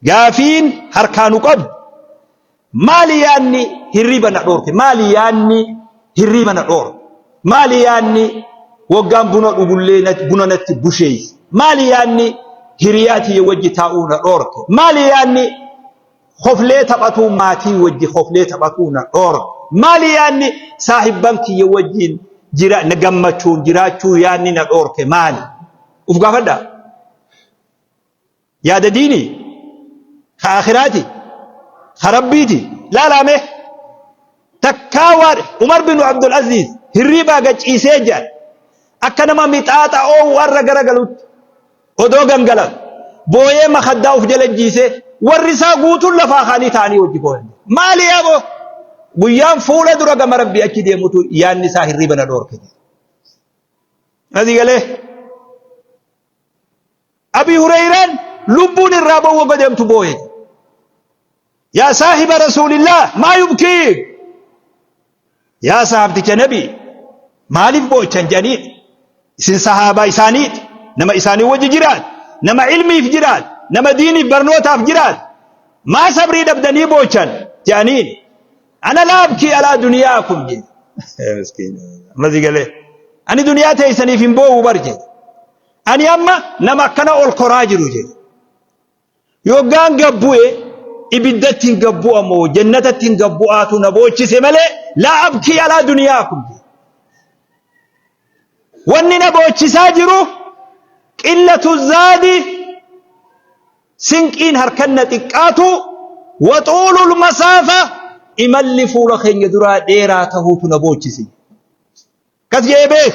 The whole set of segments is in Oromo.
Gaafiin harkaa nu qabdu maali yaanni hirriiba na dhoorke? Maali yaanni hirriiba na dhoorke? Maali yaanni waggaan buna dhugullee buna natti busheeyse? Maali yaanni hiriyaa tiyya wajji taa'uu na dhoorke? Maali yaanni koflee taphatuu maatii wajji koflee taphatuu na dhoorke? Maali yaanni saahibban kiyya wajjiin jira na gammachuun jiraachuu yaanni na dhoorke maali? Uf gaafadhaa. Yaada diinii? Ka aakhiraati? Ka Rabbiiti? Laalaa mee. Takkaa waan Umar bin Abdul Aziz hirriibaa gad ciisee jedhan akka nama mixaaxa oowwarra garagalutti odoo gangalatu booyee makaddaa uf jala jiisee warri isaa guutuun lafaa kaanii ta'anii wajji booyan. Maali yaaboo? Guyyaan fuula dura gama Rabbii achi deemutu yaanni isaa hirriiba na dhoorke. Asii galee. Abi Hureyraan lubbuun irraa ba'uu wagga deemtu booye. Yaa saahiba Rasuulillah maa yubkiik? Yaa sahabticha Nabi maaliif boochan jedhaniiti. Isin sahaabaa isaaniiti. Nama isaanii wajji jiraat. Nama ilmiif jiraat. Nama diiniif barnootaaf jiraat. Maa sabrii dhabdanii boochan jedhaniin. Ana laa abkii alaa duniyaakum jedhe. Miskiina. Amma si galee. Ani duniyaa teessaniif hin boo'u bar jedhe. Ani amma nama akkana ol koraa jiru jedhe. Yoggaan gabbu'e ibiddatti hin gabbu'a moo jannatatti hin gabbu'aatu na boochise malee laa abkii alaa duniyaakum jedhe. Wanni na boochisaa jiru qillatu zaadi sinqiin harkan na xiqqaatu wa xuulul masaafa imalli fuula keenya duraa dheeraa tahuutu na boochise. Akkas jedhee beek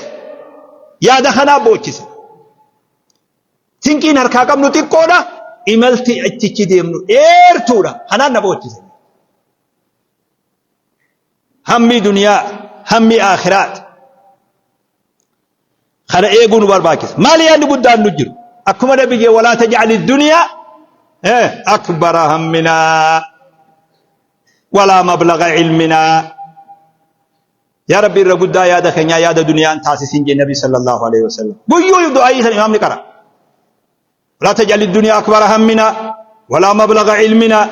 yaada kanaa boochise. Sinqiin harkaa qabnu xiqqoodha imalti achichi deemnu dheertuudha kanaan na boochise. Hammi duniyaa hammi aakhiraati. Kana eeguu nu barbaachisa. Maali yaadni guddaan nu jiru? Akkuma nabi jee walaa taj'ali duniyaa akbara hamminaa walaa mablaga ilminaa. Yaa Rabbi irra guddaa yaada keenyaa yaada duniyaan taasisin jee nabi sallallahu alaihi wasallam. Guyyuu du'aayii san imaamni qara. Walaa taj'ali duniyaa akbara hamminaa walaa mablaga ilminaa.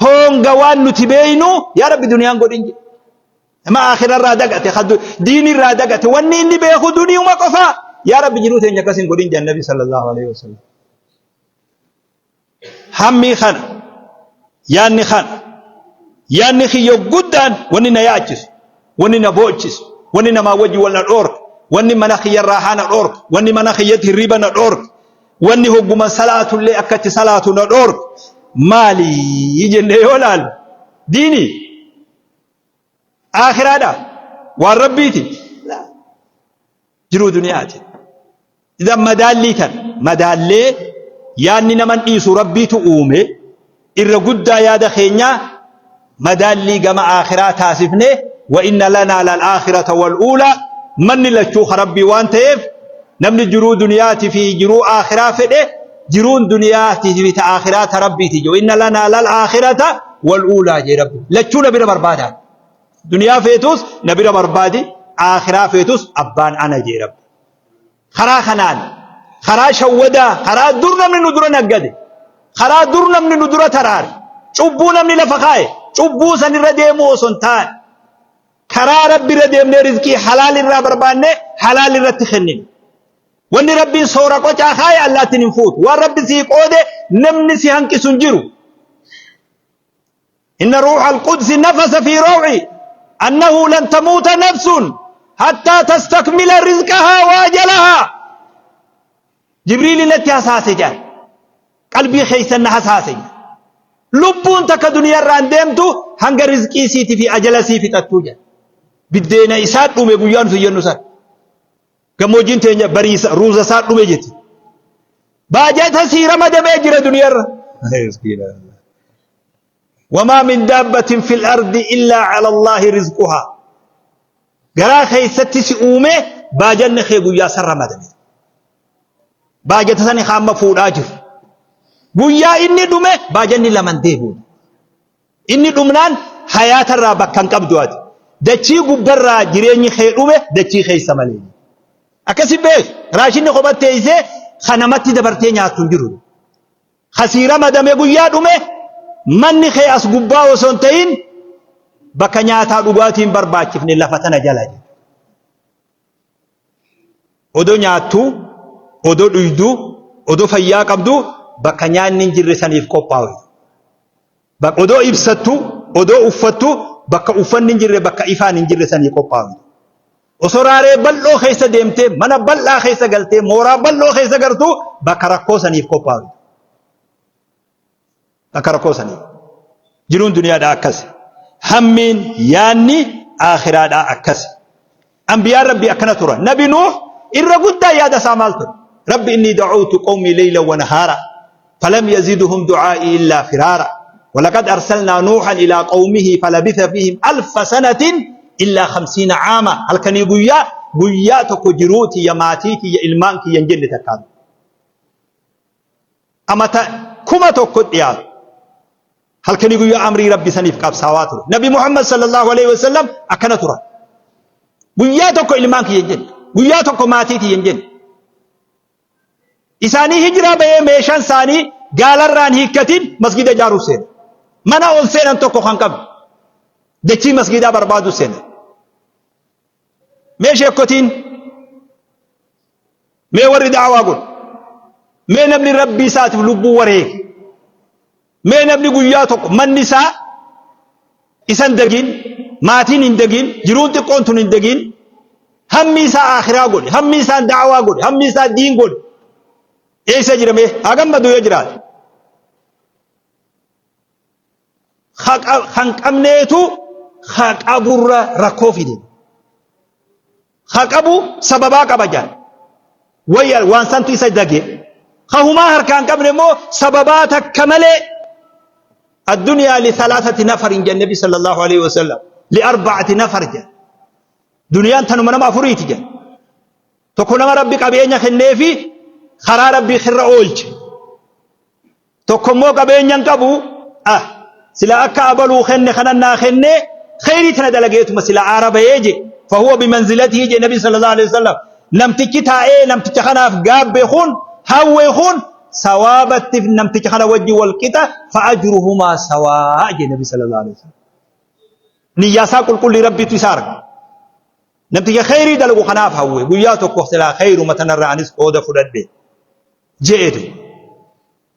Honga waan nuti beeynu yaa Rabbi duniyaan godhin jedhe. Nama aakhirarraa dagate, diinirraa dagate, wanni inni beeku duniyuma qofa. Yaa Rabbi jiruu teenya akkas hin godhin jedhan Nabi sallallahu alaihi wasallam. Hammii kana, yaanni kana, yaanni kiyya guddaan wanni na yaachisu, wanni na boochisu, wanni namaa wajji wal na dhoorku, wanni mana kiyyarraa haa na dhoorku, wanni mana kiyyatti hirriba na dhoorku, Wanni hogguma salaatullee akka itti salaatu na dhoorku maali jennee yoo laalu diinii aakhiraadha waan rabbiiti jiruu duniyaati. Idan madaallii tan madaallee yaadni naman dhiisu rabbiitu uume irra guddaa yaada keenyaa madaallii gama aakhiraa taasifne wa inna lanaa lal aakhirata wal uulaa manni lachuu ka rabbii waan ta'eef namni jiruu duniyaati fi jiruu aakhiraa fedhe jiruun duniyaati fi ta aakhiraa ta rabbiiti jedhu inna lanaa lal aakhirata wal uulaa jee rabbi lachuu na bira barbaadaa duniyaa feetus na bira barbaadi aakhiraa feetus abbaan ana jee rabbi Karaa kanaan, karaa shawwadaa, karaa dur namni nu dura naggade, karaa dur namni nu dura taraare, cubbuu namni lafa kaaye, cubbuu san irra deemuu osoo hin taane, karaa Rabbi irra deemnee rizqii halaal irraa barbaannee halaal irratti kennine. Wanni Rabbiin soora qocaa kaaye allaattiin hin fuutu. Waan Rabbi sii qoode namni si hanqisu hin jiru. إن روح القدس نفس في روعي أنه لن تموت نفس حتى تستكمل رزقها وأجلها جبريل نتي حساسي جان قلبي خيسن حساسي lubbuun takka duniyaarraan deemtu hanga rizqii siiti fi ajala sii fixattuu jedha. Biddeena isaa dhume guyyaa nuti jennu san. Gammoojjiin teenya bariisa ruuza isaa dhume jetti. Baajata sii ramadamee jira duniyaarra. Wamaa min daabbatin fil ardi illaa cala Allaahi rizquhaa. Garaa keessatti si uume baajanni kee guyyaa san ramadame. Baajata sani hamma fuudhaa jiru. Guyyaa inni dhume baajanni laman deebi'u. Inni dhumnaan hayaatarraa bakka hin qabdu ati. Dachii gubbarraa jireenyi kee dhume dachii keessa malee. Akkasi beek raashinni kophatti teessee kan namatti dabartee nyaattu hin jiru. Ka sii ramadame guyyaa dhume manni kee as gubbaa osoo hin ta'in bakka nyaataa dhugaatii hin barbaachifne lafa tana jala jedhe. Odoo nyaattuu, odoo dhuyduu, odoo fayyaa qabdu bakka nyaanni hin jirre saniif qophaawi. Odoo ibsattu, odoo uffattu bakka uffanni hin jirre bakka ifaan hin jirre sanii qophaawi. Osoo raaree bal'oo keessa deemtee mana bal'aa keessa galtee mooraa bal'oo keessa gartuu bakka rakkoo saniif qophaawi. Bakka rakkoo saniif. Jiruun duniyaadhaa akkasi. Hammiin yaanni aakhiraadhaa akkasi. Anbiyaan Rabbii akkana turan. Nabi Nuuh irra guddaa yaada isaa maal ture? Rabbi inni da'uutu qawmii leyla wa nahaara falam yaziduhum du'aa'ii illaa firaara. Walaqad arsalnaa Nuuhan ilaa qawmihi falabitha fiihim alfa sanatin illaa khamsiina caama. Halkanii guyyaa guyyaa tokko jiruu tiyya maatii tiyya ilmaan kiyya hin jenne takkaan. Amata 1000 dhiyaatu. Halkanii guyyaa amrii Rabbi saniif qabsaawaa ture. Nabi Muhammad sallallahu alaihi wasallam akkana turan. Guyyaa tokko ilmaan kiyya hin jenne. Guyyaa tokko maatii tiyya hin jenne. Isaanii hijiraa bahee meeshaan isaanii gaalarraan hiikkatiin masgida ijaaruuf seena. Mana ol seenan tokko kan qabu. Dachii masgidaa barbaadu seena. Mee sheekkotiin mee warri da'awaa godhu mee namni rabbii isaatiif lubbuu wareege mee namni guyyaa tokko manni isaa isan dagin maatiin hin dagin jiruun xiqqoon tun hin dagin hammi isaa aakhiraa godhe hammi isaa da'awaa godhe hammi isaa diin godhe eessa jira mee haa gammadu yoo jiraate kan qabneetu ka qaburra rakkoo fide. Ka qabu sababaa qaba jedhan. Wayya waan santu isa dage. Ka humaa harkaan qabne immoo sababaa takka malee addunyaa li thalathati nafarin jedhan nabi sallallahu alaihi wasallam li arba'ati nafar jedhan. Duniyaan tanuma nama afuriiti jedhan. Tokko nama rabbi qabeenya kenneefi karaa rabbii irra oolche. Tokko immoo qabeenya hin qabu ah sila akka abaluu kenne kanan naa kenne kheyrii tana dalageetuma sila aara bahee je fahuwa bimanzilatihi je nabi sallallahu alaihi wasallam namtichi taa'ee namticha kanaaf gaabbe kun hawwe kun sawaabatti namticha kana wajji wal qixa fa ajruhumaa sawaa je nabi sallallahu alaihi wasallam niyyaa isaa qulqullii rabbiitu isa arga namticha kheyrii dalagu kanaaf hawwe guyyaa tokko silaa kheyruma tanarra anis qooda fudhadhe je'eetu.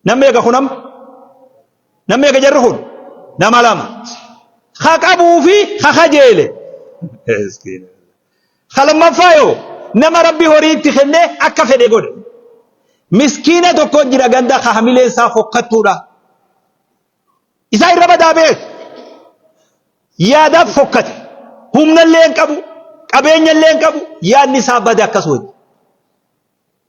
Nam meeqa kun amma? Nam meeqa jarri kun? Nama lama. Ka qabuu fi ka kajeele. Ka lammaffaa yoo nama rabbi horii itti kennee akka fedhe godhe. Miskiina tokko jira ganda ka hamileen isaa fokkattuudha. Isaa irra badaa beeku. Yaadaaf fokkate. Humna illee hin qabu. Qabeenya illee hin qabu. Yaadni isaa bade akkas wajji.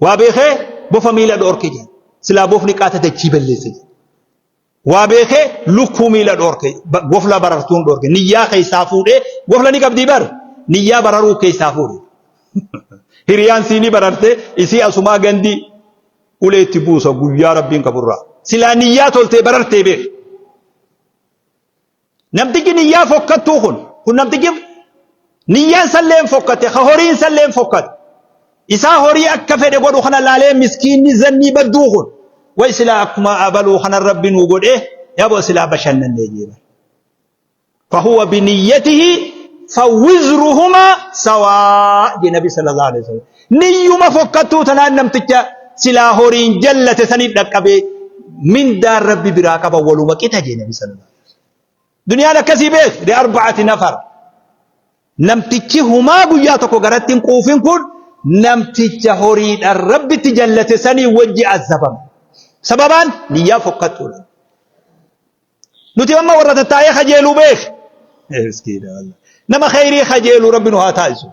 Waa beekee bofa miila dhoorke jedhan. Silaa bofni qaata dachii balleessa jedhan. Waa beekee lukkuu miila dhoorke gofla barartuun dhoorke. Niyyaa keessaa fuudhee gofla ni qabdii bar niyyaa bararuu keessaa fuudhe. Hiriyaan sii ni bararte isii asumaa gandi ulee itti buusa guyyaa rabbiin qaburraa. Silaa niyyaa toltee barartee beek. Namtichi niyyaa fokkattuu kun kun namtichi niyyaan salleen fokkatte ka horiin salleen fokkatte isaa horii akka fedhe godhu kana laalee miskiinni zannii badduu kun way silaa akkuma abaluu kana rabbi nuu godhee yaboo silaa bashannannee jeeban. Fahuwa biniyyatihi fawwizruhumaa sawaa jee nabi sallallahu alaihi wasallam. Niyyuma fokkattuu tanaan namticha silaa horiin jallate saniif dhaqqabee mindaan rabbi biraa qaba waluma qixa jee nabi sallallahu alaihi wasallam. Duniyaan akkasii beek li arba'ati nafar. Namtichi humaa guyyaa tokko garatti hin quufin kun namticha horiidhaan rabbitti jallate sanii wajji azabama. Sababaan niyyaa fokkattuudha. Nuti amma warra tattaa'ee kajeeluu beek. Miskiina wallah. Nama khayrii kajeeluu rabbi nu haa taasisu.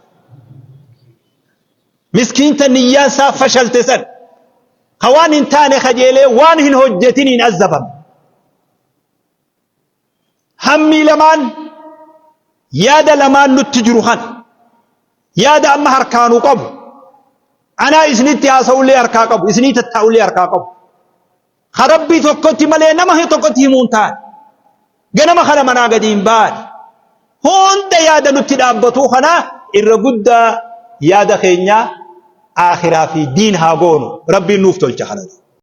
Miskiinta niyyaan isaa fashalte san. Ka waan hin taane kajeelee waan hin hojjetiniin azzabame. Hammii lamaan yaada lamaan nutti jiru kana. Yaada amma harkaanuu qabu. Anaa isinitti haasa'ullee harkaa qabu. Isinii tattaa'ullee harkaa qabu. Ka Rabbii tokkotti malee nama tokkotti himuu hin taane. Ganama kana manaa gadi hin baane. Hunda yaada nutti dhaabbatuu kana irra guddaa yaada keenya aakhiraa fi diin haa goonu. Rabbiin nuuf tolcha kana.